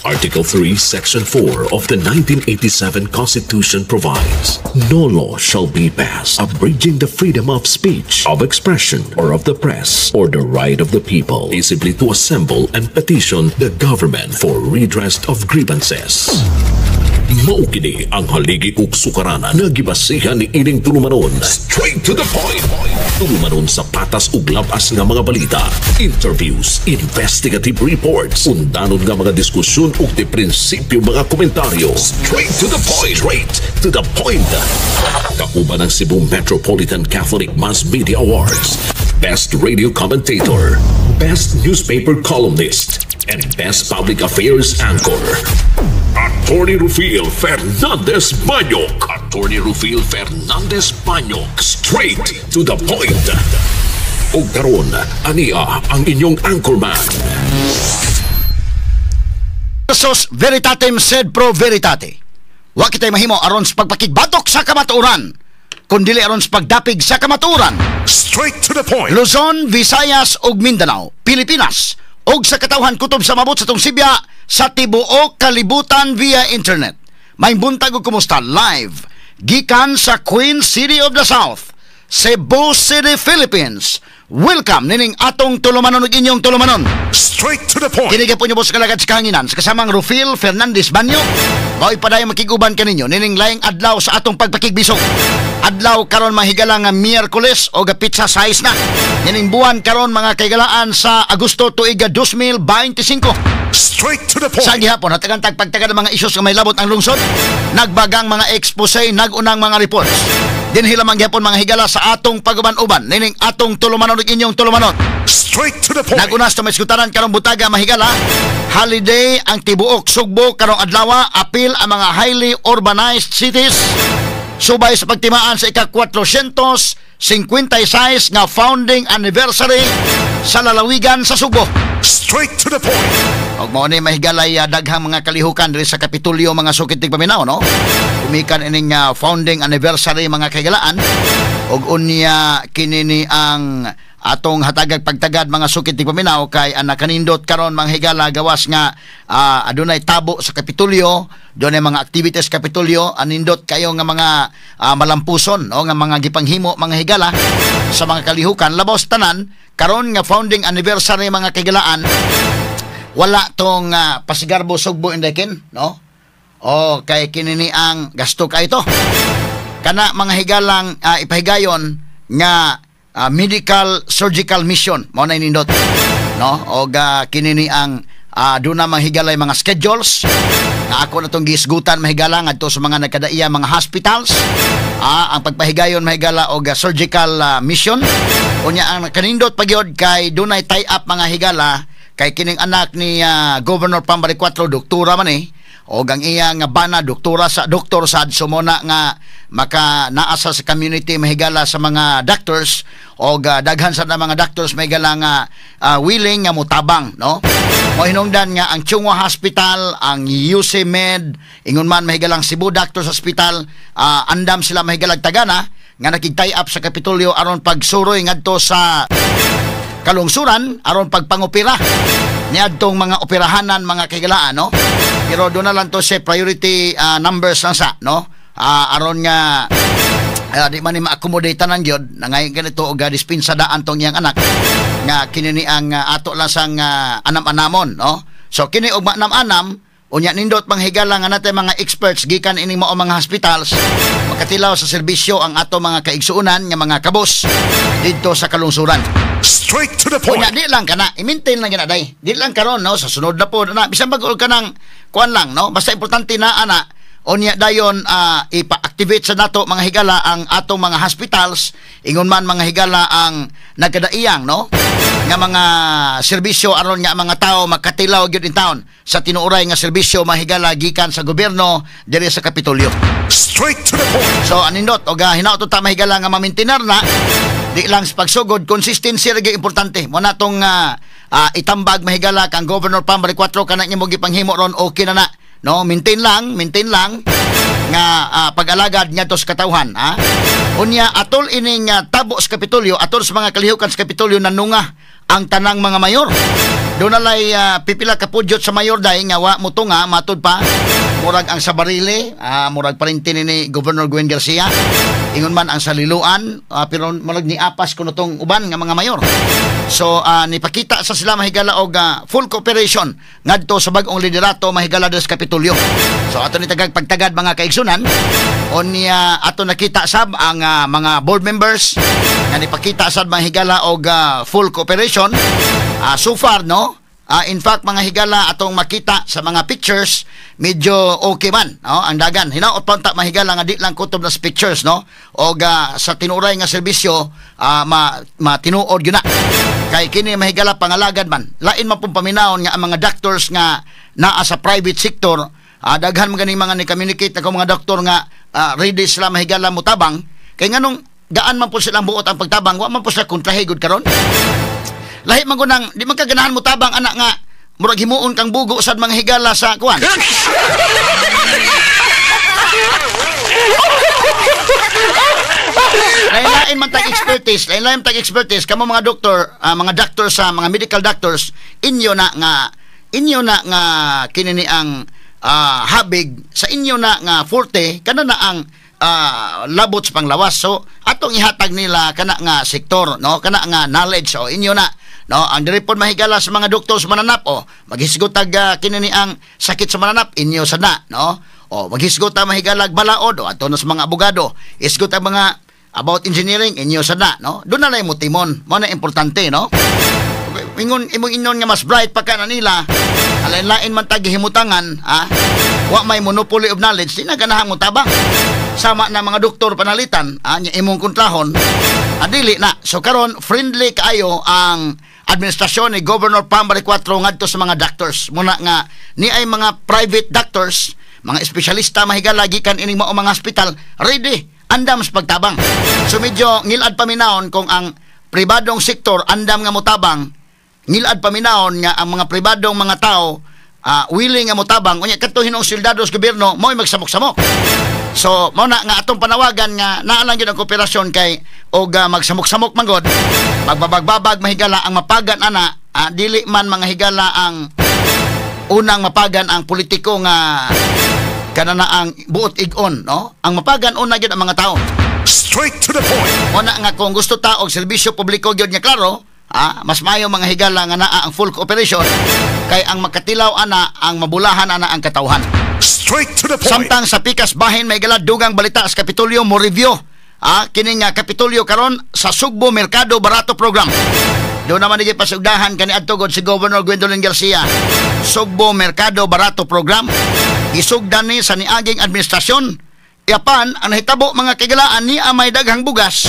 Article 3, Section 4 of the 1987 Constitution provides, "No law shall be passed abridging the freedom of speech, of expression, or of the press, or the right of the people peaceably to assemble and petition the government for redress of grievances." Mao kini ang haligi ug sukaranan nga gibasihan ni ining tulumanon. Straight to the point. Tulumanon sa patas ug labas nga mga balita, interviews, investigative reports, undanon nga mga diskusyon ug di prinsipyo mga komentaryo. Straight to the point. Straight to the point. Kauban ang Cebu Metropolitan Catholic Mass Media Awards, Best Radio Commentator, Best Newspaper Columnist, and Best Public Affairs Anchor. Attorney Rufil Fernandez Banyok. Attorney Rufil Fernandez Banyok. Straight to the point. Ug karon, ania ang inyong anchorman. Versus veritatem sed pro veritate. Wa kitay mahimo aron sa pagpakigbatok sa kamatuoran, kundili aron sa pagdapig sa kamatuoran. Straight to the point. Luzon, Visayas ug Mindanao, Pilipinas ug sa katawhan kutob sa mabot sa tong sibya sa tibuok kalibutan via internet. May buntag ug kumusta live gikan sa Queen City of the South, Cebu City, Philippines. Welcome nining atong tulumanon ug inyong tulumanon. Straight to the point. Kini po niyo sa kalagad sa kahanginan sa kasamang Rufil Fernandez Banyo. Mao'y padayon makiguban kaninyo nining laing adlaw sa atong pagpakigbisog. Adlaw karon, mahigala, nga Miyerkules o petsa 6 na nining buwan karon, mga kaigalaan, sa Agosto tuig 2025. Straight to the point. Sa gihapon, hatagan tagpagtaga ng mga isyos nga may labot ang lungsod, nagbagang mga expose, nagunang mga reports. Dinhi lamang gihapon, mga higala, sa atong paguban-uban nining atong tulumanon ug inyong tulumanon. Straight to the point. Nagunas to may iskutaran karong butaga, mahigala. Holiday ang tibuok Sugbo karong adlaw, apil ang mga highly urbanized cities. Subay sa pagtimaan sa ika-456 nga founding anniversary sa lalawigan sa Sugbo. Straight to the point. Og mao ni, mahigalay, daghang mga kalihukan diri sa Kapitolyo, mga sukit paminaw, no? Gumikan ining founding anniversary, mga kaigalaan, ug unya kini ni ang atong hatagag pagtagad, mga sukit paminaw, kay ang nakanindot karon, mga higala, gawas nga adunay tabo sa Kapitolyo, dunay mga activities Kapitolyo, anindot kayo nga mga malampuson, no, nga mga gipanghimo, mga higala, sa mga kalihukan. Labaw tanan karon nga founding anniversary, mga kaigalaan, wala tong Pasigarbo Sugbo indekin, no? O kay kini ni ang gasto kay ito kana, mga higalang, ipahigayon nga medical surgical mission mao na nindot, no? Og kini ni ang doon na, mga higalay, mga schedules na ako na tong gisgutan, mahigala, ngadto sa mga nagkadaiya mga hospitals, ang pagpahigayon, mahigala, og surgical mission. Unya ang kanindot pagyod kay dunay tie up, mga higala, kay kining anak ni Governor Pam Baricuatro doktora man eh, og ang iya nga bana doktora sa doktor sad. So mao na nga maka naasa sa community, mahigala, sa mga doctors, og daghan sa na mga doctors, mahigala, nga willing nga mutabang, no? Mo hinungdan nga ang Chong Hua Hospital, ang UC Med, ingon man, mahigalang, Cebu Doctors Hospital, andam sila, mahigalag, tagana nga nakig-tie up sa Kapitolyo aron pagsuroy ngadto sa kalungsuran aron pagpangopera niadtong mga operahanan, mga kaigalaan, no? Pero doon na lang to sa priority numbers lang sa, no, aron nga di man ni ma-accommodate tanan gyud na ngayon ganito og dispensa daan tong iyang anak nga kini ni ang ato lang sang anam-anamon, no? So kini og maanam-anam, unya nindot panghigala nga natay mga experts gikan ining mao mga hospitals, makatilaw sa serbisyo ang ato mga kaigsuonan nga mga kabos didto sa kalungsuran. Straight to the point. Unya di lang kana, i-maintain lang gina day. Di lang karon, no, sa sunod na po na bisan bag ka nang kuan lang, no, basta importante na ana. Unya dayon ipa-activate sa nato, mga higala, ang atong mga hospitals, ingon man, mga higala, ang nagkadaiyang, no, nga mga serbisyo aron nga mga tao makatilaw gyud in town sa tinuoray nga serbisyo, mga higala, gikan sa gobyerno diri sa Kapitolyo. Straight to the point. So anindot og hinaot ta, mahigala, nga ma-maintain na di lang sa pagsugod, consistency ra gyud importante. Mo na tong itambag, mahigala, kang Governor Pam Baricuatro, kana nimo gipanghimo ron, okay na na. No, maintain lang, maintain lang nga pag-alagad ngadto sa katawhan, ha. Unya atol ining tabo sa Kapitolyo, atol sa mga kalihukan sa Kapitolyo, nanunga ang tanang mga mayor. Doon nalay pipila ka pudyot sa mayor dahil nga wa mo nga matud pa murag ang sa Barile, murag parinti ni Governor Gwen Garcia, ingon man ang sa Liloan, pero murag ni apas kuno tong uban nga mga mayor. So nipakita sa sila mahigala og full cooperation ngadto sa bag-ong liderato mahigala des Kapitolyo. So ato ni tagag pagtagad mga kaigsunan, unya ato nakita sab ang mga board members nga nipakita sad mahigala og full cooperation. So far, no? In fact, mga higala, atong makita sa mga pictures, medyo okay man, no? Ang dagan. Hinaot pa unta mahigala nga di lang kutob na sa pictures, no? O sa tinuray nga serbisyo, matinuod yun na. Kay kini mahigala pangalagad man. Lain man pong paminawon nga ang mga doctors nga naa sa private sector, daghan man ganing mga ni-communicate na mga doktor nga ready sila mahigala mutabang. Kay nganong gaan man po silang buot ang pagtabang, wa man po sila kontrahe gud karon. Lahi man gunang di man kaganahan mo tabang anak nga murag himuon kang bugo sad mga higala sa kuan. Lain-lain man tag expertise, lain-lain tag expertise kamo mga doktor, mga doctor sa mga medical doctors, inyo na nga kini ni ang habig sa inyo na nga forte kana na ang labot sa panglawas. So atong ihatag nila kana nga sektor, no, kana nga knowledge, so inyo na, no, ang diri pod mahigala sa mga doktor sa mananap, o maghisgot tag kini ni ang sakit sa mananap, inyo sad na, no, o maghisgot ta mahigalag balaod, o ato na sa mga abogado, isgot ang mga about engineering, inyo sad na, no, doon na lang mo timon, mo na importante, no. Ingon imong inon nga mas bright pa ka na nila, alain-lain man tag gihimutangan, wa may monopoly of knowledge, di na ganahan mo tabang. Sama na mga doktor panalitan, nya imong kontrahon, adili na. So karon friendly kaayo ang administrasyon ni Governor Pam Baricuatro ngadto sa mga doctors. Muna nga ni ay mga private doctors, mga espesyalista mahigala gikan ining mao mga hospital, ready andam sa pagtabang. So medyo ngilad paminawon kung ang pribadong sektor andam nga motabang, ngilad paminawon nga ang mga pribadong mga tao willing nga motabang, unya kadto hinong soldado sa gobyerno mo'y magsamok-samok. So mao na nga atong panawagan nga naa lang gyud ang kooperasyon kay og magsamok-samok man gud, magbabagbabag mahigala ang mapagan ana, dili man mga higala ang unang mapagan ang politiko nga kana na ang buot igon, no? Ang mapagan una gyud ang mga tao. Straight to the point. Mao na nga kung gusto ta og serbisyo publiko gyud nga klaro, mas maayo mga higala nga naa ang full cooperation kay ang makatilaw ana ang mabulahan ana ang katawhan. Straight to the point. Samtang sa pikas bahin may gala dugang balita sa Kapitolyo mo review. Kini nga Kapitolyo karon sa Sugbo Merkado Barato program. Doon naman di pasugdahan kaniadto gud si Governor Gwendolyn Garcia. Sugbo Merkado Barato program gisugdan ni sa niaging administrasyon. Iapan ang nahitabo mga kagilaan ni may daghang bugas.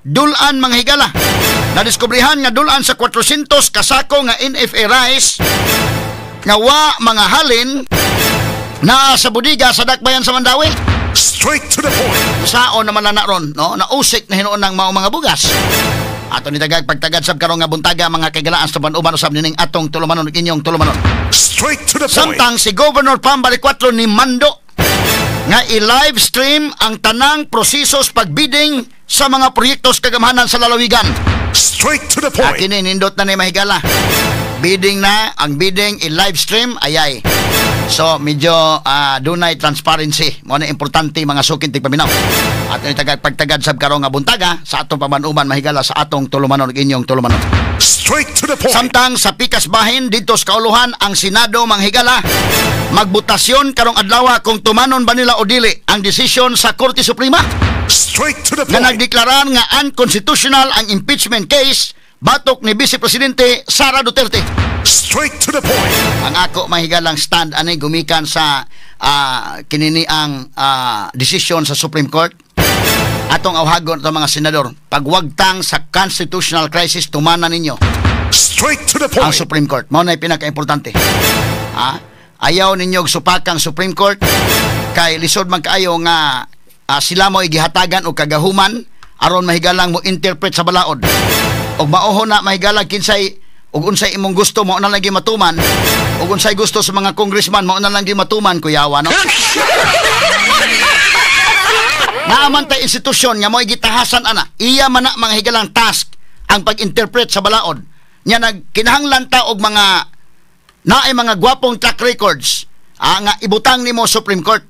Dulan mga higala. Nadiskubrihan nga dulan sa 400 kasako nga NFA rice nga wa mga halin naa sa budiga sa Dakbayan sa Mandawi. Straight to the point. Saon naman na ron, no? Nausik na hinuon ng mao mga bugas. Ato ni tagag pagtagad sab karon nga buntaga mga kaigalaan sa uban usab nining atong tulumanon inyong tulumanon. Straight to the point. Samtang si Governor Pam Baricuatro ni mando nga i-live stream ang tanang prosesos pagbidding sa mga proyektos kagamhanan sa lalawigan. Straight to the point. Kini nindot na ni mahigala. Bidding na, ang bidding i-live stream ayay. So medyo dunay transparency. Mo na importante mga sukin tigpaminaw. At ni tagag pagtagad sab karon nga buntaga sa atong paman-uban mahigala sa atong tulumanon ug inyong tulumanon. Straight to the point. Samtang sa pikas bahin didto sa Kauluhan ang Senado manghigala magbutasyon karong adlaw kung tumanon ba nila o dili ang desisyon sa Korte Suprema. Straight to the nga point. Nagdeklarar nga unconstitutional ang impeachment case batok ni Vice Presidente Sara Duterte. Straight to the point. Ang ako mahigalang stand ani gumikan sa kinini ang desisyon sa Supreme Court. Atong awhagon itong mga senador, pagwagtang sa constitutional crisis, tumana ninyo Straight to the ang point. Supreme Court. Mao na pinaka-importante. Ayaw ninyo og supakang Supreme Court kay lisod man kaayo nga sila mo igihatagan og kagahuman aron mahigalang mo interpret sa balaod. Og maoho na mahigalang kinsay og unsay imong gusto mao na lang gyud matuman, og unsay gusto sa mga congressman mao na lang gyud matuman, kuyawa, no? Naaman tay institusyon nga mo'y gitahasan ana, iya man na mga higalang task ang pag-interpret sa balaod. Nya nagkinahanglan ta og mga naay mga gwapong track records nga ibutang nimo Supreme Court.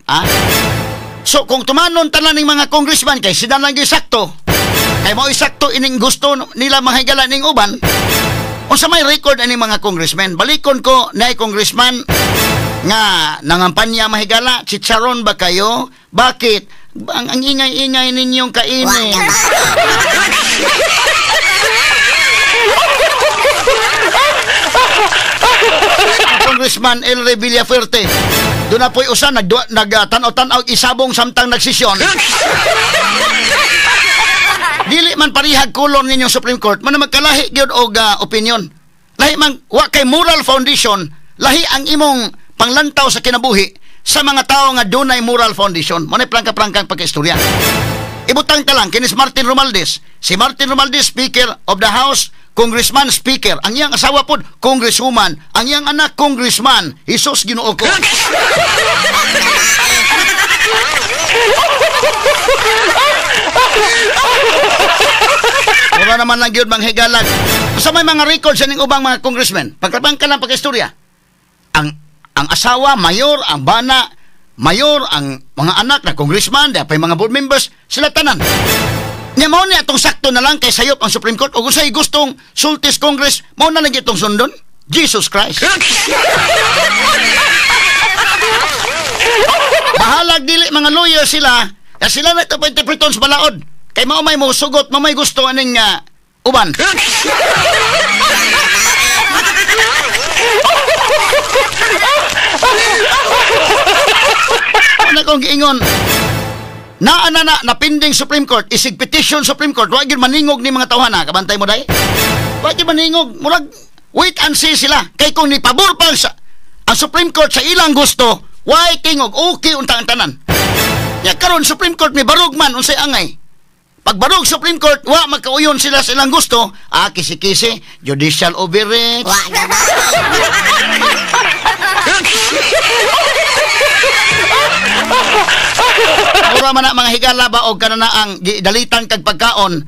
So kung tumanon tanan ning mga congressman kay sila lang gyud sakto, kay mao sakto ining gusto nila mga higala ning uban, unsa may record ani mga congressman? Balikon ko naay congressman nga nangampanya mahigala, chicharon ba kayo? Bakit? Ang ingay-ingay ninyong kainin. Congressman El Villafuerte, doon na po'y usa nagtanaw-tanaw isabong samtang nagsisyon. Dili man parihag kolor ninyong Supreme Court, man magkalahi gyud og opinion. Lahi man wa kay moral foundation, lahi ang imong panglantaw sa kinabuhi sa mga tao nga dunay moral foundation. Mo na prangka-prangkang pagkaistorya. Ibutang ta lang kinis Martin Romualdez. Si Martin Romualdez, Speaker of the House, Congressman, Speaker. Ang iyang asawa pod, Congresswoman. Ang iyang anak, Congressman. Jesus Ginoo ko. Wala naman lang gyud manghigalag. Sa may mga records sa ning ubang mga congressmen, pagkabang ka lang pagkaistorya. Ang asawa, mayor, ang bana, mayor, ang mga anak na congressman, di pa mga board members, sila tanan. Nya mao ni atong sakto na lang kay sayop ang Supreme Court ug usay gustong sultis Congress, mao na lang itong sundon. Jesus Christ. Bahalag dili mga lawyer sila, ya sila na ito pa interpreton sa balaod. Kay mao may mosugot, mao may gusto aning uban. Ano kong giingon? Naa na na napinding Supreme Court, isig petition Supreme Court, wa gyud maningog ni mga tawhana, kabantay mo day? Wa gyud maningog, murag wait and see sila. Kay kung nipabor pa sa ang Supreme Court sa ilang gusto, why tingog okay unta ang tanan. Ya karon Supreme Court mi barog man unsay angay. Pagbarog Supreme Court, wa magkauyon sila sa ilang gusto, kisi-kisi, judicial overreach. Mura man na mga higala ba og kanana ang gidalitan kag pagkaon,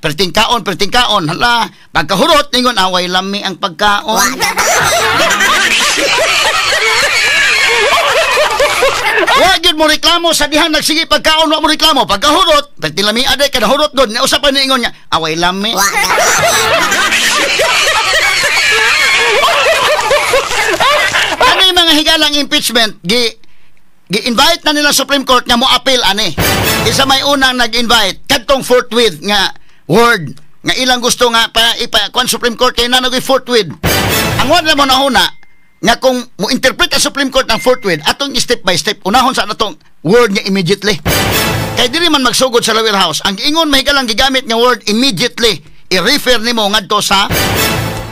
perting kaon, perting kaon, hala, pagkahurot ningon away lami ang pagkaon. Wa gyud mo reklamo sa dihang nagsige pagkaon, wa mo reklamo. Pagkahurot, perting lami aday kada hurot gud, nausa pa niingon niya, away lami. Ano yung mga higalang impeachment, gi-invite na nila Supreme Court nga mo-appeal ani. Isa may unang nag-invite kadtong forthwith nga word nga ilang gusto nga pa ipa kuan Supreme Court kay nanagoy forthwith. Ang wala mo nahuna nga kung mo-interpret ang Supreme Court ng forthwith atong step by step unahon sa natong word nga immediately. Kay dili man magsugod sa lower house. Ang giingon mahigalang gigamit nga word immediately, i-refer nimo ngadto sa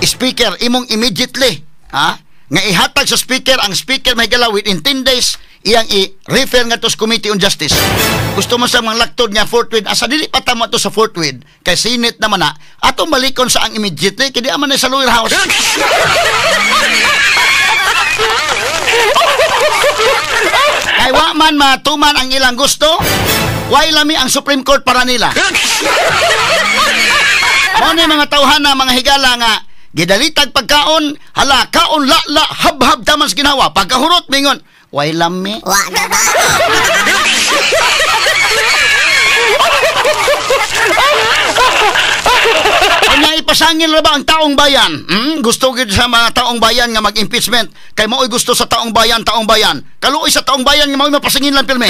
speaker imong immediately, ha? Nga ihatag sa speaker, ang speaker mahigala within 10 days iyang i-refer nga to sa Committee on Justice. Gusto mo sa mga laktod nga forthwith, asa dili pa tama to sa forthwith, kay Senate naman na, atong balikon sa ang immediately, kaya di man na sa lower house. Kay wa man matuman ang ilang gusto, way lami ang Supreme Court para nila. Mao ni mga tawhana, mga higala nga, gidalitag pagkaon, hala, kaon, la, hab-hab taman sa ginawa. Pagkahurot, mingon, way lami. Kanya ipasangil na ba ang taong bayan? Gusto gid sa mga taong bayan nga mag-impeachment. Kay mao'y gusto sa taong bayan, taong bayan. Kaluoy sa taong bayan nga mao'y mapasangil lang pirmi.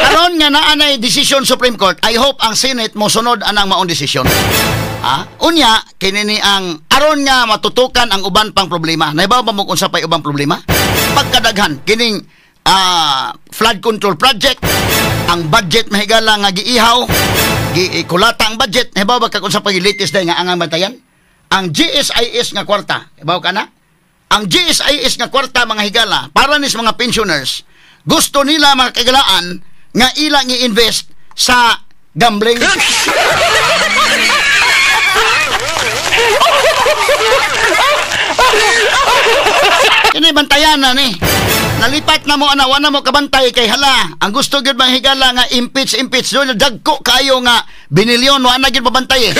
Karon nga naa nay decision Supreme Court, I hope ang Senate mosunod anang maong desisyon. Unya kini ni ang aron nga matutukan ang uban pang problema. Naibaw ba mo kung unsa pay ubang problema? Pagkadaghan kining flood control project, ang budget mahigala nga giihaw, gikulata ang budget. Naibaw ba ka kung unsa pay latest day nga angang bantayan? Ang GSIS nga kwarta, ibaw ka na? Ang GSIS nga kwarta mga higala para nis mga pensioners, gusto nila mga kagalaan nga ilang i-invest sa gambling. Kini bantayan na ni. Nalipat na mo ana, wala mo kabantay kay hala. Ang gusto gyud mga higala nga impeach impeach doon dagko kayo nga binilyon, wala gyud mabantay eh.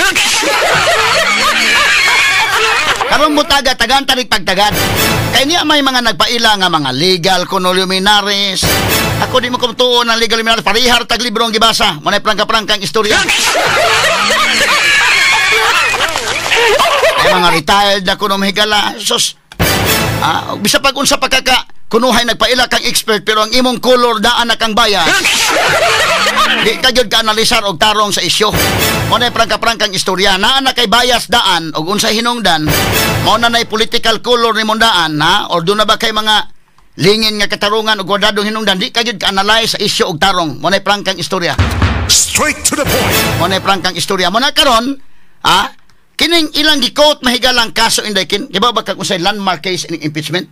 Karon mo taga tagan tarik pagtagad. Kay niya may mga nagpaila nga mga legal kuno luminares. Ako di mo kumtuo ng legal luminares, parihar tag libro ang gibasa. Mo nay prangka-prangkang istorya. Ay mga retired na kuno mahigala. Sus. Bisa pag unsa pa kaka kunuhay nagpaila kang expert pero ang imong color daan na kang bias. Di ka gyud ka-analisar og tarong sa isyu. Mo nay prangka-prangkang istorya. Naa na kay bias daan og unsay hinungdan, mao na nay political color nimong daan, ha? Or doon na ba kay mga lingin nga katarungan og gwadadong hinungdan, di ka gyud ka-analyze sa isyu og tarong. Mo nay prangkang istorya. Straight to the point. Mo nay prangkang istorya. Mo na karon, ha? Kining ilang gi-quote mahigalang kaso inday kin, di ba ba kag unsay landmark case ining impeachment?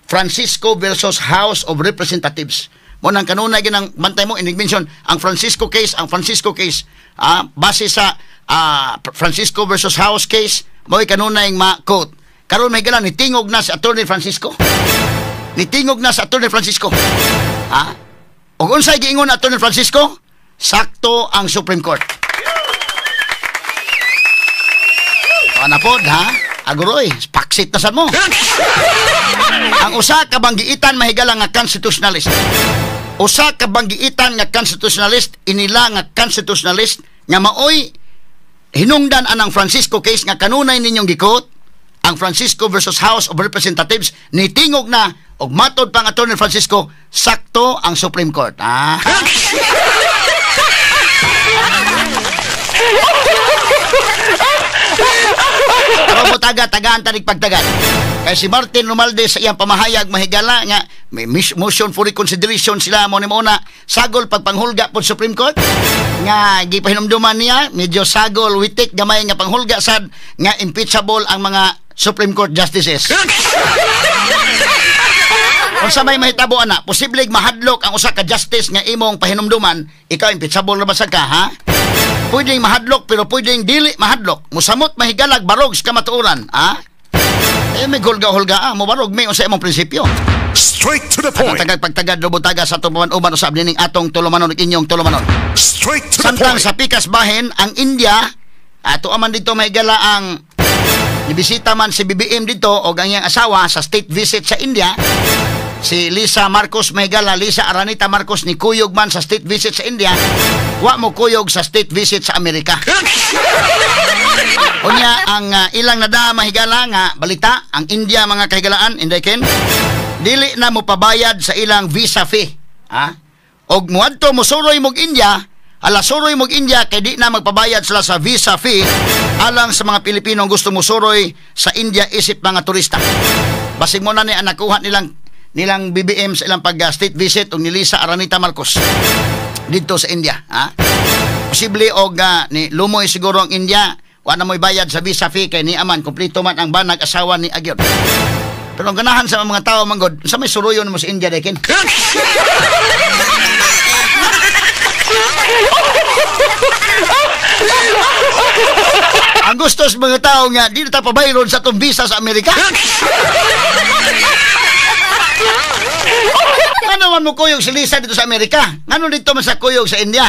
Francisco versus House of Representatives. Mo nang kanunay ginang bantay mo inig mention ang Francisco case, ang Francisco case. Base sa Francisco versus House case, mo'y kanunay ma-quote. Karon may gala nitingog na si Attorney Francisco. Nitingog na si Attorney Francisco. Ha? Og unsay giingon Attorney Francisco? Sakto ang Supreme Court. Ana pod ha? Aguroy, paksit na sad mo. Ang usa ka banggiitan mahigala nga constitutionalist. Usa ka banggiitan nga constitutionalist, inila nga constitutionalist nga maoy hinungdan anang Francisco case nga kanunay ninyong gikot, ang Francisco versus House of Representatives, nitingog na og matod pang Attorney Francisco, sakto ang Supreme Court. Ah. Pero mo taga-tagaan tanig pagtagan. Kay si Martin Romualdez sa iyang pamahayag mahigala nga may motion for reconsideration sila mo ni muna sagol pagpanghulga po Supreme Court nga gipahinumduman niya medyo sagol witik gamay nga panghulga sad nga impeachable ang mga Supreme Court justices. Kung sa may mahitabo ana, posible mahadlok ang usa ka justice nga imong pahinumduman, ikaw impeachable na ba sad ka, ha? Pwedeng mahadlok pero pwedeng dili mahadlok. Musamot mahigalag barog sa kamatuoran, ha? Eh may hulga-hulga, mobarog may unsa imong prinsipyo. Straight to the point. Tagag pagtagad lubutaga sa atong uban usab nining atong tulumanon ug inyong tulumanon. Straight to the Samtang point. sa pikas bahin ang India, ato aman dito mahigala ang nibisita man si BBM dito og ang iyang asawa sa state visit sa India. Si Lisa Marcos mahigala, Lisa Aranita Marcos ni kuyog man sa state visit sa India, wa mo kuyog sa state visit sa Amerika. Unya ang ilang nada mahigala nga balita ang India mga kahigalaan inday ken dili na mo pabayad sa ilang visa fee, ha? Og muadto mosuroy mog India, ala suroy mog India kay di na magpabayad sila sa visa fee alang sa mga Pilipinong gusto mosuroy sa India isip mga turista. Basig mo na ni ang nakuha nilang BBM sa ilang pag state visit og ni Lisa Aranita Marcos didto sa India, ha? Posible og ni lumoy siguro ang India, wa na mo'y bayad sa visa fee kay ni aman kompleto man ang banag asawa ni Agyot. Pero ang ganahan sa mga tao manggod, sa may suruyon mo sa India dekin. Ang gusto sa mga tao nga dito ta pabayron sa atong visa sa Amerika. Ano man mo kuyog si Lisa dito sa Amerika? Ngano dito man sa kuyog sa India?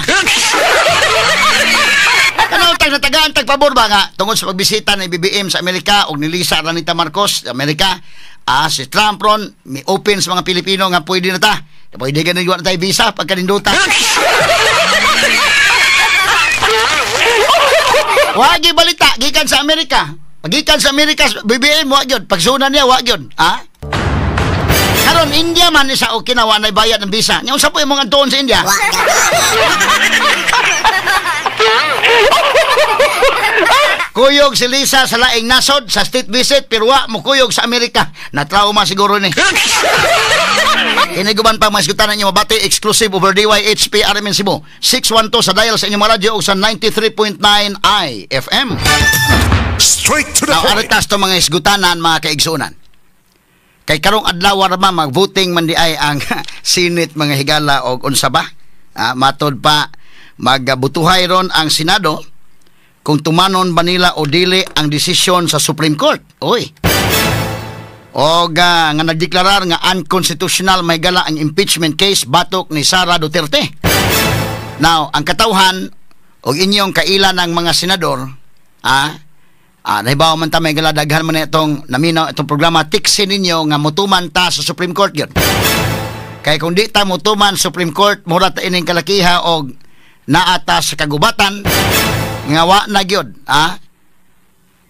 Ano tag natagaan tag pabor ba nga tungod sa pagbisita ni BBM sa Amerika og ni Lisa Aranita Marcos sa Amerika, si Trump ron mi open sa mga Pilipino nga pwede na ta. Pwede ganin wa na tayo visa pagkaninduta. Wagi balita gikan sa Amerika. Pagikan sa Amerika BBM wa gyud, pagsuna niya wa gyud, ha? Karon India man isa okay na wa nay bayad ng visa. Nya unsa po imong antuon sa India? Kuyog si Lisa sa laing nasod sa state visit pero wa mo kuyog sa Amerika. Na trauma siguro ni. Kiniguban pa mga isgutan ninyo mabati exclusive over DYHP RMN Cebu 612 sa dial sa inyong mga radyo o sa 93.9 IFM. Straight to the Now, point. aritas to mga isgutanan mga kaigsunan. Kay karong adlaw ra ba mag-voting man di ay ang Senate mga higala og unsa ba? Matod pa magbutuhay ron ang Senado kung tumanon ba nila o dili ang desisyon sa Supreme Court. Oy. Og nga nagdeklarar nga unconstitutional, mahigala, ang impeachment case batok ni Sara Duterte. Now, ang katawhan og inyong kaila ng mga senador, nahibaw man ta, mahigala, daghan man na itong naminaw itong programa, tiksi ninyo nga mutuman ta sa Supreme Court yun. Kay kung di ta mutuman Supreme Court, mura ta ining kalakiha og naata sa kagubatan nga wa na gyud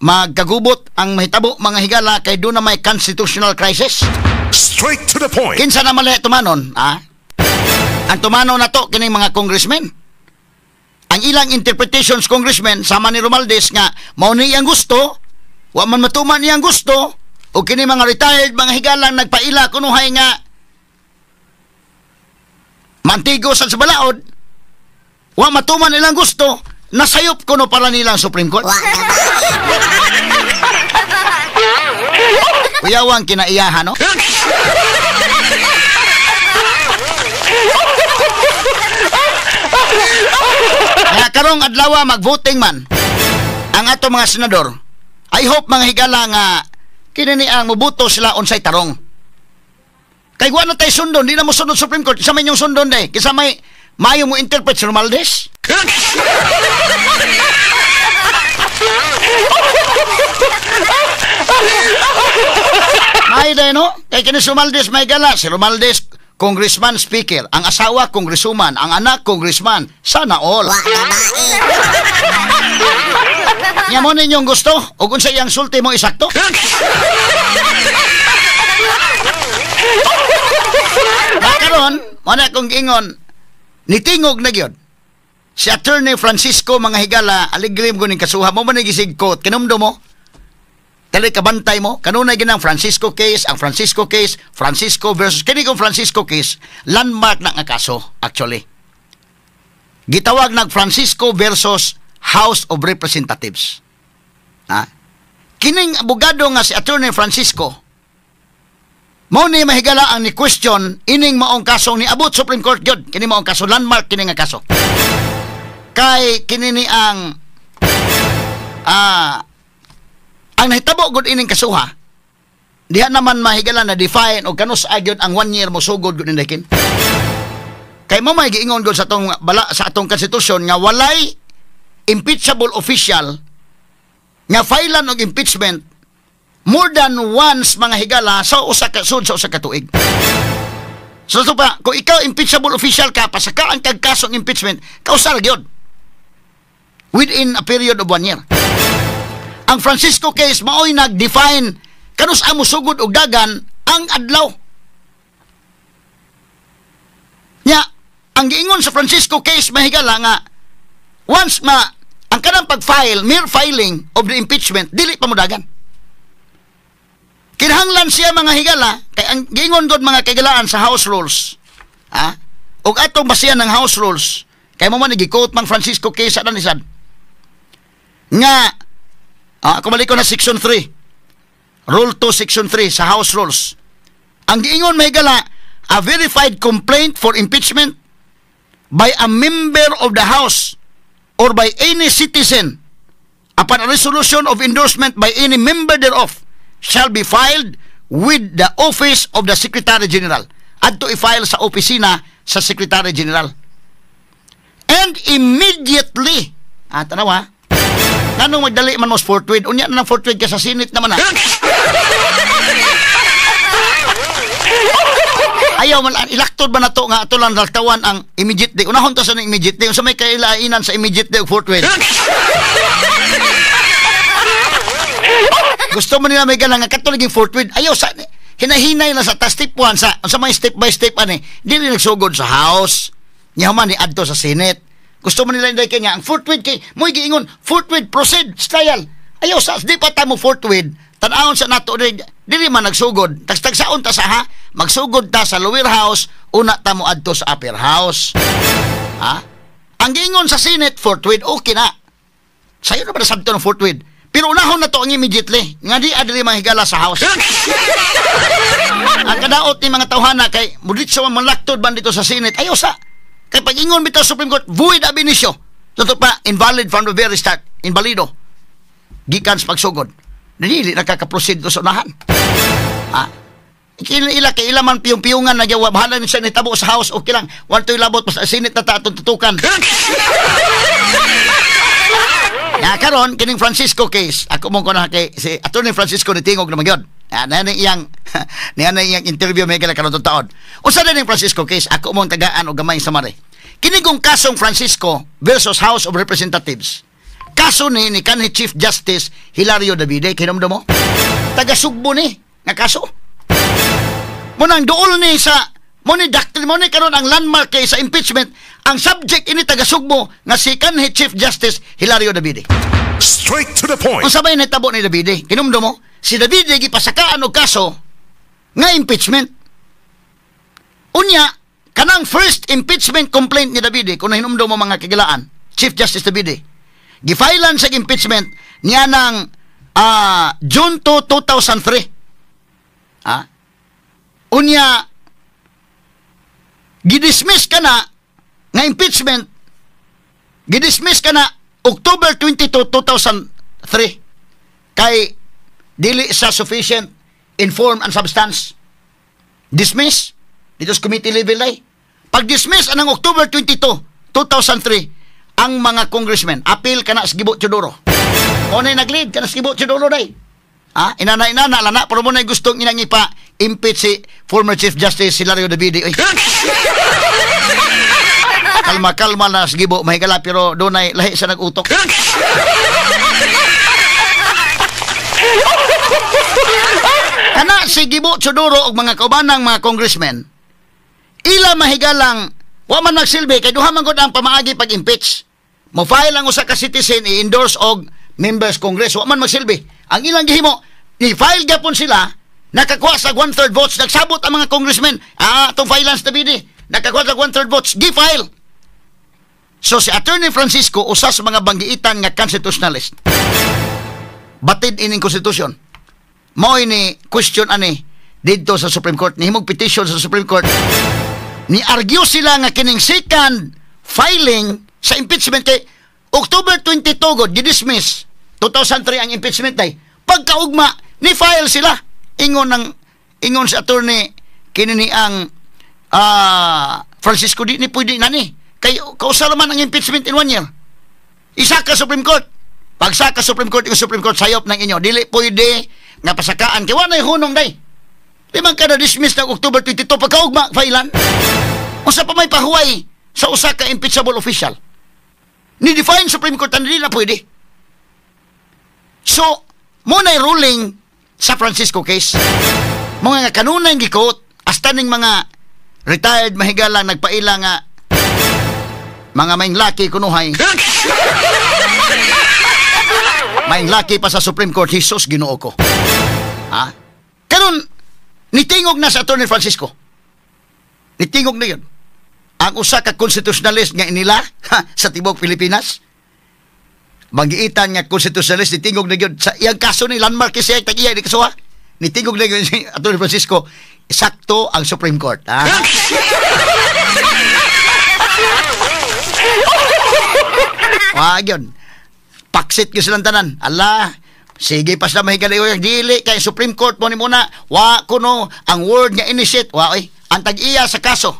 magkagubot ang mahitabo, mga higala, kay doon na may constitutional crisis. Straight to the point. Kinsa na mali tumanon, ah? Ang tumanon na to kining mga congressmen. Ang ilang interpretations, congressmen sama ni Romualdez nga mao ni iyang gusto, wa man matuman iyang gusto, o kini mga retired, mga higalang nagpaila kunuhay nga mantigo sa balaod, wa matuman ilang gusto, nasayop kuno para nilang Supreme Court. Kuyawang kinaiyahan, no? Kaya karong adlaw mag-voting man ang ato mga senador. I hope, mga higala, nga kini ni ang moboto sila unsay tarong. Kay wa na tay sundon, di na mo sundon Supreme Court. Kinsa may inyong sundon day? Kinsa may maayo mo interpret, si Romualdez? May day, no? Kay kini si Romualdez may gala. Si Romualdez, congressman, speaker. Ang asawa, congresswoman. Ang anak, congressman. Sana all. Nya mo ninyong gusto? O kung sa iyang sulti mo isakto? Nakaroon, muna kong ingon, nitingog na gyud si Attorney Francisco, mga higala, aligrim ko ning kasuha mo, manigisig court, kinumdo mo, dali kabantay mo, kanunay ginang Francisco case, ang Francisco case, Francisco versus, kini kong Francisco case, landmark na nga kaso, actually. Gitawag nag Francisco versus House of Representatives. Ha? Kining abogado nga si Attorney Francisco, mao ni mahigala ang ni question ining maong kasong niabot Supreme Court gyud. Kini maong kaso, landmark kini nga kaso. Kay kini ni ang ang nahitabo gud ining kasuha. Diha naman mahigala na define og kanus gyud ang 1 year mosugod gud ni kin. Kay mo may giingon gud sa atong bala sa atong konstitusyon nga walay impeachable official nga filean og impeachment more than once, mga higala, sa usa ka sud sa usa ka tuig. So, so pa, kung ikaw impeachable official ka, pasakaan kag kasong impeachment, kausal gyud within a period of 1 year. Ang Francisco case maoy nag-define kanus amo sugod og dagan ang adlaw. Nya, ang giingon sa Francisco case, mahigala, nga once ma ang kanang pag-file, mere filing of the impeachment, dili pa mo dagan. Kinahanglan siya, mga higala, kay ang giingon gud, mga kaigalaan, sa house rules. Ha? Og atong basihan ng house rules, kay mo man gi-quote mang Francisco case sa danisad. Nga kumalik ko na section 3. Rule 2 section 3 sa house rules. Ang giingon, mahigala, a verified complaint for impeachment by a member of the house or by any citizen upon a resolution of endorsement by any member thereof shall be filed with the office of the Secretary General. Adto i-file sa opisina sa Secretary General. And immediately, tanawa, nganong magdali man mo sa forthwith, unya na ng forthwith ka sa Senate naman ha. Ayaw man, ilaktod ba na to nga ato lang laktawan ang immediately. Unahon to sa ng immediately. Unsa may kailainan sa immediately ug forthwith? Gusto mo nila may galang nga katong naging forthwith. Ayaw sa hinahinay na sa ta step 1 sa may step by step ani. Dili nagsugod sa house. Nya man ni adto sa Senate. Gusto mo nila inday kay nga ang forthwith kay mo'y giingon forthwith proceed trial. Ayaw sa di pa ta mo forthwith. Tan-awon sa nato dili man nagsugod. Tagtagsaon ta sa ha. Magsugod ta sa lower house, una ta mo adto sa upper house. Ha? Ang giingon sa Senate forthwith okay na. Sayo na ba nasabto ng forthwith? Pero unahon na to ang immediately. Nga di adili mahigala sa house. Ang kadaot ni mga tawhana kay muditso man manlaktod man dito sa Senate. Ayaw sa. Kay pag-ingon bitaw Supreme Court, void ab initio. Totoo pa, invalid from the very start. Invalido. Gikan sa pagsugod. Dili nakaka-proceed to sa unahan. Ha? Ila ila kay ila man piyong-piyungan na gawa, bahala ni siya nitabo sa House, okay lang. Wa to'y labot basta Senate na ta atong tutukan. Ya karon kining Francisco case, ako mo ko na kay si Attorney Francisco ni tingog naman gyud. Ya na ni iyang niya na iyang interview may kala karon taon. Usa din ning Francisco case, ako mong tagaan og gamay summary. Kini kong kasong Francisco versus House of Representatives. Kaso ni kanhi Chief Justice Hilario Davide, kinomdo mo? Taga Sugbo ni nga kaso. Munang duol ni sa mo ni doctrine mo ni karon ang landmark kay sa impeachment, ang subject ini taga Sugbo nga si kanhi Chief Justice Hilario Davide. Straight to the point. Unsa bay nahitabo ni Davide? Kinumdo mo? Si Davide gipasakaan og kaso nga impeachment. Unya, kanang first impeachment complaint ni Davide, kung nahinumdum mo mga kagilaan, Chief Justice Davide, gifilean sa impeachment niya ng June 2, 2003. Ah? Unya, gidismiss ka na nga impeachment, gidismiss ka na October 22, 2003 kay dili sa sufficient in form and substance. Dismiss dito sa committee level ay. Pag dismiss anang October 22, 2003, ang mga congressmen appeal kana sa Gibo Teodoro. O na nag-lead kana sa Gibo Teodoro day. Ah, inana inana lana pero mo na gustong inang ipa impeach si former Chief Justice Hilario Davide. Oy. Kalma kalma na sa Gibo mahigala pero dunay lahi sa nag-utok. Kana si Gibo Teodoro og mga kaubanang mga congressmen, ila mahigalang wa man magsilbi kay duha man gud ang pamaagi pag-impeach. Mo-file ang usa ka citizen i-endorse og members Congress, wa man magsilbi. Ang ilang gihimo, ni-file gyapon sila, nakakuha sa 1/3 votes, nagsabot ang mga congressmen, atong filean sa Davide, nakakuha sa 1/3 votes, gi-file. So si Attorney Francisco usa sa mga banggiitan nga constitutionalist. Batid ining konstitusyon. Mao ini question ani didto sa Supreme Court, nihimog petition sa Supreme Court. Ni-argue sila nga kining second filing sa impeachment kay October 22 god gidismiss 2003 ang impeachment day. Pagkaugma ni file sila ingon ng ingon si attorney kini ni ang Francisco di ni pwede na ni kay kausa man ang impeachment in 1 year. Isa ka Supreme Court. Pagsaka Supreme Court, yung Supreme Court sayop ng inyo dili pwede nga pasakaan kay wa nay hunong day. Di man ka na dismiss ng October 22 pagkaugma filean. Unsa pa may pahuway sa usa ka impeachable official? Ni define Supreme Court ang dili na pwede. So, mo na'y ruling sa Francisco case. Mga nga kanunay gikot, hasta ning mga retired mahigala nagpaila nga mga maing laki kunuhay. Maing laki pa sa Supreme Court, Jesus Ginoo ko. Ha? Karon nitingog na sa Attorney Francisco. Nitingog na yun. Ang usa ka constitutionalist nga inila sa tibuok Pilipinas. Magiitan nga constitutionalist nitingog na yun. Sa iyang kaso ni landmark siya tag-iya ni kasuha. Nitingog na yun si Attorney Francisco. Sakto ang Supreme Court. Ha? Wag yun. Paksit yun silang tanan. Ala, sige pa sila mahigalayo. Dili kay Supreme Court mo ni muna. Wa kuno ang word nga initiate. Wa oy. Ang tag-iya sa kaso.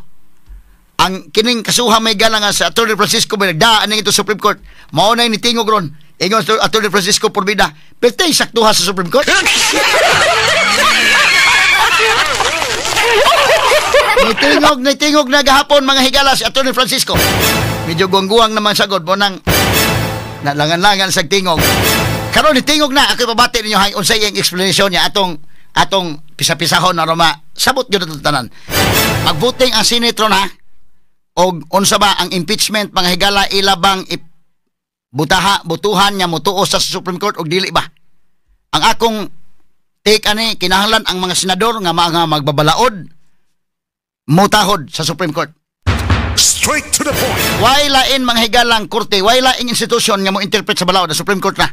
Ang kining kasuha may gala nga sa Attorney Francisco may nagdaan ning ito Supreme Court. Mao na nitingog ron. Ingon sa Attorney Francisco Porbida. Pwede saktuha sa Supreme Court. Nitingog na gahapon mga higala si Attorney Francisco. Medyo guwang-guwang naman sagod mo nang nalangan-langan sa tingog. Karon nitingog na ako ipabati ninyo hay unsay iyang explanation niya atong pisa-pisahon na roma. Sabot gyud atong tanan. Magvoting ang Senate ron ha. Og unsa ba ang impeachment mga higala ila bang butaha butuhan nga motuo sa Supreme Court og dili ba? Ang akong take ani kinahanglan ang mga senador nga mga magbabalaod mutahod sa Supreme Court. Straight to the point. Way lain mga higalang korte, way laing institusyon nga mo interpret sa balaod, sa Supreme Court na.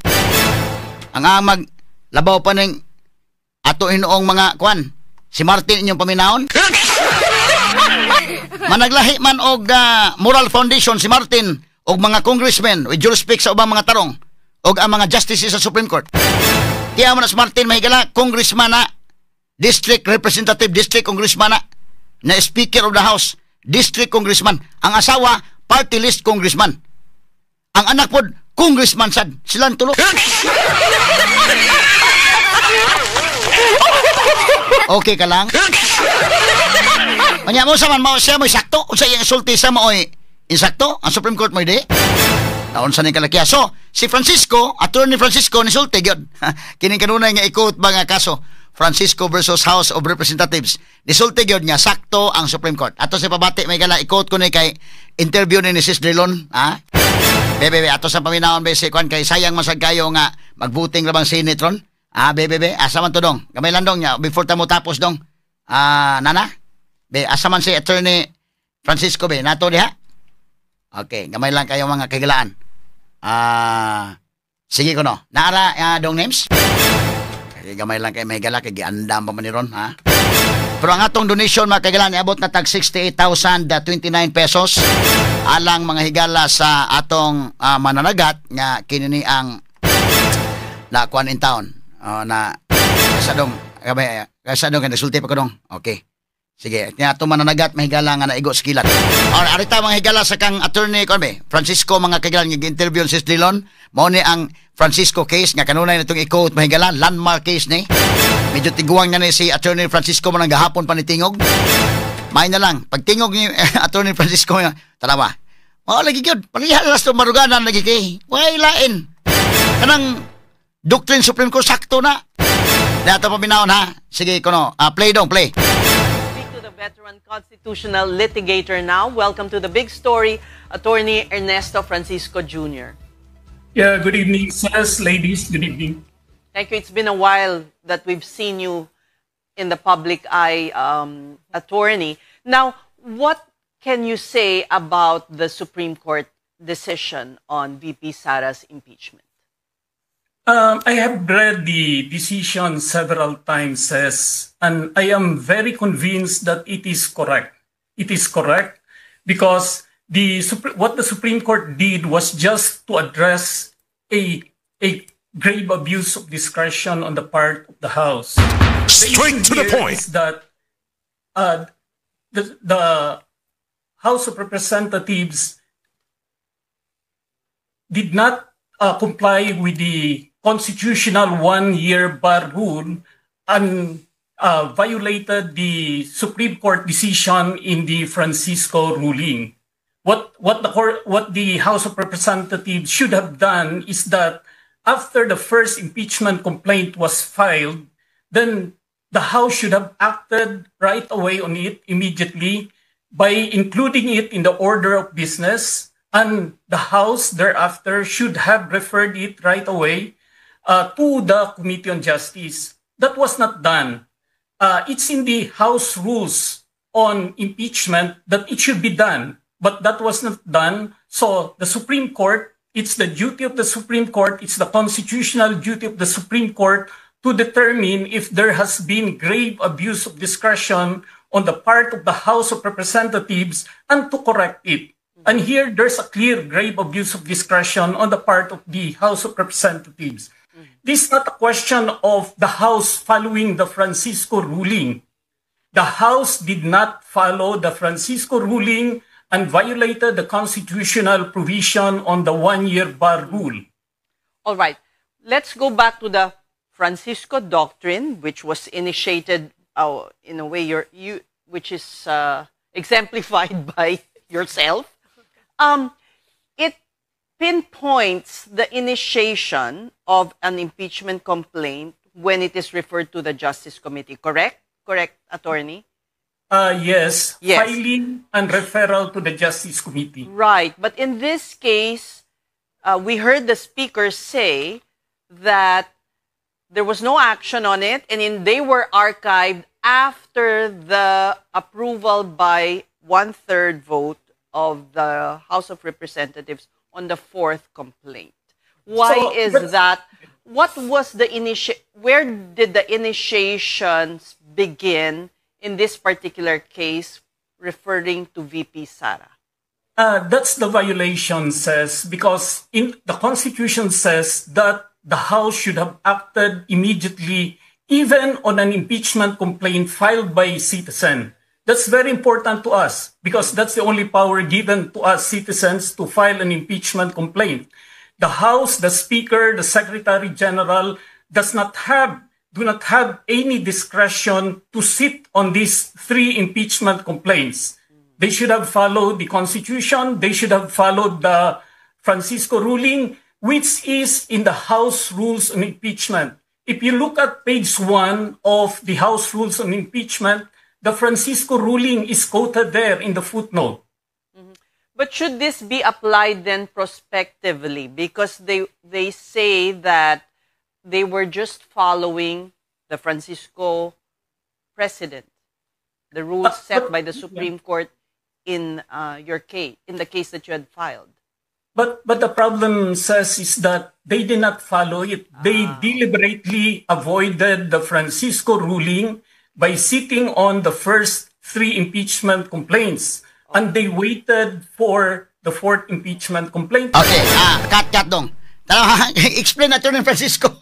Ang amag labaw pa ning ato hinuong mga kwan, si Martin inyong paminahon. Managlahi man og moral foundation si Martin og mga congressmen with due respect sa ubang mga tarong og ang mga justices sa Supreme Court. Kaya mo na si Martin mahigala, congressman na District representative, district congressman na speaker of the house, district congressman. Ang asawa, party list congressman. Ang anak pod, congressman sad. Silang tulo. Okay ka lang? Manya mo sa man, mao siya mo sakto. Unsa iyang sulti sa mo oy insakto? Ang Supreme Court mo di? Naon sa ning kalakya. So, si Francisco, Attorney Francisco ni sulti gyud. Kining kanunay nga ikot ba nga kaso, Francisco versus House of Representatives. Nisulti gyud nga sakto ang Supreme Court. Ato sa pabati may gala ikot ko ni kay interview ni Sis Drilon, ha? Be, be, ato sa paminawon be si kwan kay sayang masag kayo nga magbuting labang Senate ron. Ah, be, be, be, asa man to dong? Gamay lang dong nya before ta mo tapos dong. Ah, nana? Be, asa man si Attorney Francisco be? Nato diha? Okay, gamay lang kayo mga kagilaan. Ah, sige ko no. Naara dong names? Kaya gamay lang kay may gala kay giandam pa man ni ron, ha? Pero ang atong donation mga kaigalan iabot na tag 68,029 pesos alang mga higala sa atong mananagat nga kini ang na kuan in town. Na sa dong kabay sa dong kay nagsulti pa ko dong. Okay. Sige, kaya atong mananagat mahigala nga naigo sa kilat. Alright, arita mga higala sa kang attorney kuan be Francisco mga kaigalan nga interview si Drilon. Mao ni ang Francisco case nga kanunay natong i-quote mahigala, landmark case ni. Medyo tiguang na ni si Attorney Francisco mo nang gahapon pa ni tingog. May na lang pagtingog ni Attorney Francisco tanawa. Mao lagi gyud, paliha na sa maruganan lagi kay. Way lain. Kanang doctrine Supreme Court sakto na. Dato pa binawon ha. Sige kuno, play dong, play. Speak to the veteran constitutional litigator now. Welcome to the big story, Attorney Ernesto Francisco Jr. Yeah, good evening, sirs, ladies. Good evening. Thank you. It's been a while that we've seen you in the public eye, attorney. Now, what can you say about the Supreme Court decision on VP Sara's impeachment? I have read the decision several times, says, and I am very convinced that it is correct. It is correct because the what the Supreme Court did was just to address a grave abuse of discretion on the part of the House. The Straight issue to the here point. is that the House of Representatives did not comply with the constitutional one-year bar rule and violated the Supreme Court decision in the Francisco ruling. What the House of Representatives should have done is that after the first impeachment complaint was filed, then the House should have acted right away on it immediately by including it in the order of business, and the House thereafter should have referred it right away to the Committee on Justice. That was not done. It's in the House rules on impeachment that it should be done, but that was not done. So the Supreme Court, it's the duty of the Supreme Court, it's the constitutional duty of the Supreme Court to determine if there has been grave abuse of discretion on the part of the House of Representatives and to correct it. And here, there's a clear grave abuse of discretion on the part of the House of Representatives. This is not a question of the House following the Francisco ruling. The House did not follow the Francisco ruling and violated the constitutional provision on the one-year bar rule. All right. Let's go back to the Francisco doctrine, which was initiated in a way which is exemplified by yourself. It pinpoints the initiation of an impeachment complaint when it is referred to the Justice Committee. Correct? Correct, attorney? Yes, Yes. filing and referral to the Justice Committee. Right. But in this case, we heard the speaker say that there was no action on it, and they were archived after the approval by one-third vote of the House of Representatives on the fourth complaint. Why is that? What was the where did the initiations begin in this particular case referring to VP Sara? That's the violation, says, because in the Constitution says that the House should have acted immediately even on an impeachment complaint filed by a citizen. That's very important to us because that's the only power given to us citizens to file an impeachment complaint. The House, the Speaker, the Secretary General does not have do not have any discretion to sit on these three impeachment complaints. They should have followed the Constitution. They should have followed the Francisco ruling, which is in the House Rules on Impeachment. If you look at page 1 of the House Rules on Impeachment, the Francisco ruling is quoted there in the footnote. But should this be applied then prospectively? Because they say that they were just following the Francisco precedent, the rules set by the Supreme Court in your case, in the case that you had filed. But the problem says is that they did not follow it. They deliberately avoided the Francisco ruling by sitting on the first three impeachment complaints. And they waited for the fourth impeachment complaint. Okay, cut, cut dong. Tara, explain nato ni Francisco.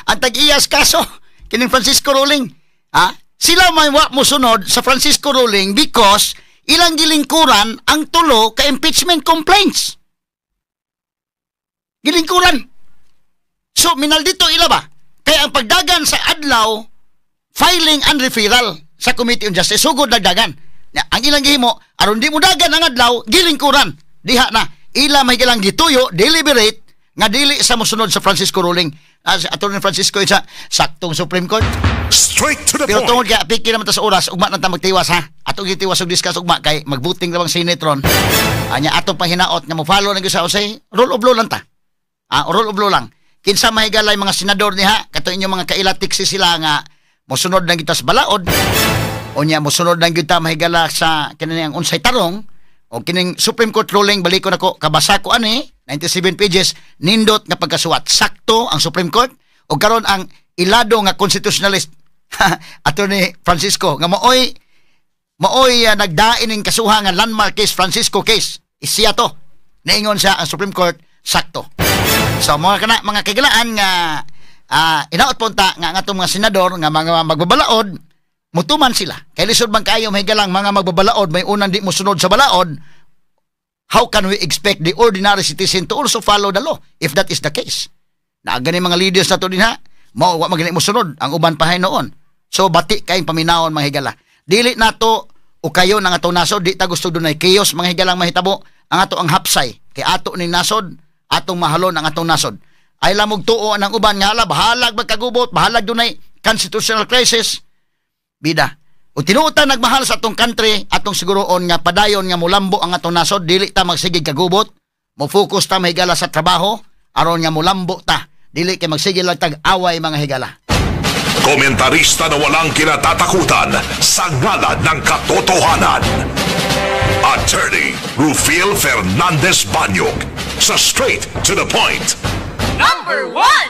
Ang tag-iyas kaso, kining Francisco ruling. Ha? Sila may wa mo sunod sa Francisco ruling because ilang gilingkuran ang tulo ka impeachment complaints. Gilingkuran. So, minaldito ila ba? Kaya ang pagdagan sa adlaw, filing and referral sa Committee on Justice, sugod nagdagan. Ya, ang ilang gihimo, aron di mo dagan ang adlaw, gilingkuran. Diha na, ila may ilang gituyo, deliberate, nga dili sa mosunod sa Francisco ruling. Attorney Francisco isa saktong Supreme Court. Straight to the Pero point. Tungod kay apiki naman ta sa oras, ugma na ta magtiwas ha. Atong gitiwas og discuss ugma kay magbuting lamang Senate ron. Anya atong panghinaot nga mo follow na gyud sa usay, rule of law lang ta. Rule of law lang. Kinsa mahigalay mga senador niha, kato inyong mga kailatiksi sila nga mosunod na kita sa balaod. Unya mosunod na gyud ta mahigala sa kini ang unsay tarong o kining Supreme Court ruling. Balikon ako, kabasa ko ani 97 pages, nindot nga pagkasuwat, sakto ang Supreme Court. O karon ang ilado nga constitutionalist, Attorney Francisco, nga maoy nagdain ning kasuha nga landmark case, Francisco case, isiya to niingon siya ang Supreme Court sakto. So mga kana mga kagilaan nga inaot punta nga ang atong mga senador nga mga magbabalaod mutuman sila kay lisod man kaayo mahigalang mga magbabalaod may unang di mo sunod sa balaod. How can we expect the ordinary citizen to also follow the law if that is the case? Na gani mga leaders nato din ha, mao wa magani mo sunod ang uban pa noon. So bati kayong paminawon, mga higala. Dili nato o kayo ng atong nasod, di ta gusto dunay chaos, mga higalang, mahitabo. Ang ato ang hapsay kay ato ning nasod, atong mahalon ang atong nasod. Ay lamog tuo ang uban nga hala, bahalag magkagubot, bahalag dunay constitutional crisis. Bida. O tinuod ta nagmahal sa atong country, atong siguroon nga padayon nga mulambo ang atong nasod, dili ta magsigig kagubot, mo focus ta, mahigala, sa trabaho, aron nga mulambo ta. Dili kay magsige lang tag away, mga higala. Komentarista na walang kinatatakutan sa ngalan ng katotohanan. Attorney Rufil Fernandez Banyog sa Straight to the Point. Number one!